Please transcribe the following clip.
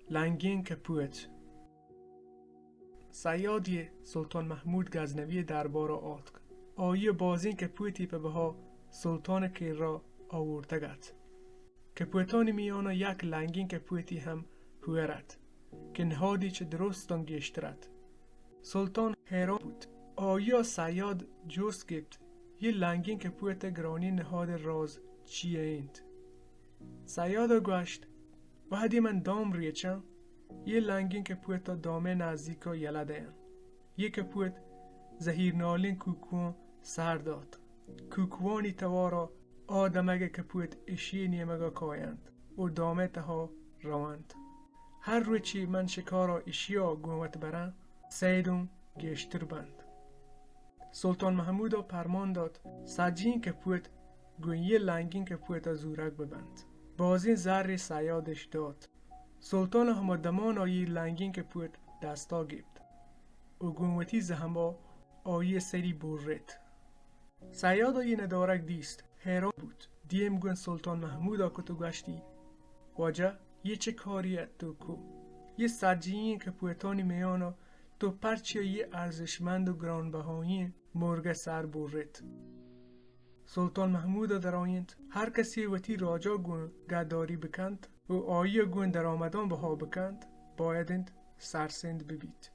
لنگین کپوت. صیادی سلطان محمود غزنوی دربارا آتک. آئی بازین کپوتی په بها سلطان کرا آورتگ ات. کپوتانی میانا یک لنگین کپوتی هم هور ات که نهادی چه درستان گیشتر ات. سلطان حیران بود. آیا صیاد جست گپت، یه لنگین کپوت گرانی نهاد راز چیه انت؟ صیاد گوشت، وهدی من دام ریچم، یه لنگین کپوت دامه نزدیکا یله دیم. یه کپوت زهیر نالین کوکوان سر داد. کوکوانی توارا آدمگ کپوت اشی نیمگا کاینت و دامه تها روانت. هر روچی من شکارا اشیا گون وت برم، سیدون گیشتر بنت. سلطان محمودا پرمان داد، سجین کپوت گون یه لنگین کپوتا زورگ ببنت. بازین زری صیادش داد. سلطان هما دمان آیی لنگین کپوت دستا گپت و گون وتی زهما آیی سری برت. صیاد آیی ندارگ دیست، حیران بود. دیم گون سلطان محمودا کت و گوشتی، واجه، یه چه کاری ات تو کو؟ یه سجین کپوتانی میانا تو پرچیا یه ارزشمند و گرانبهایین مرگ سر برت؟ سلطان محمود درآیینت، هر کسی وتی راجا گون گداری بکنت و آئی گون درآمدان بها بکنت، باید انت سرسند ببیت.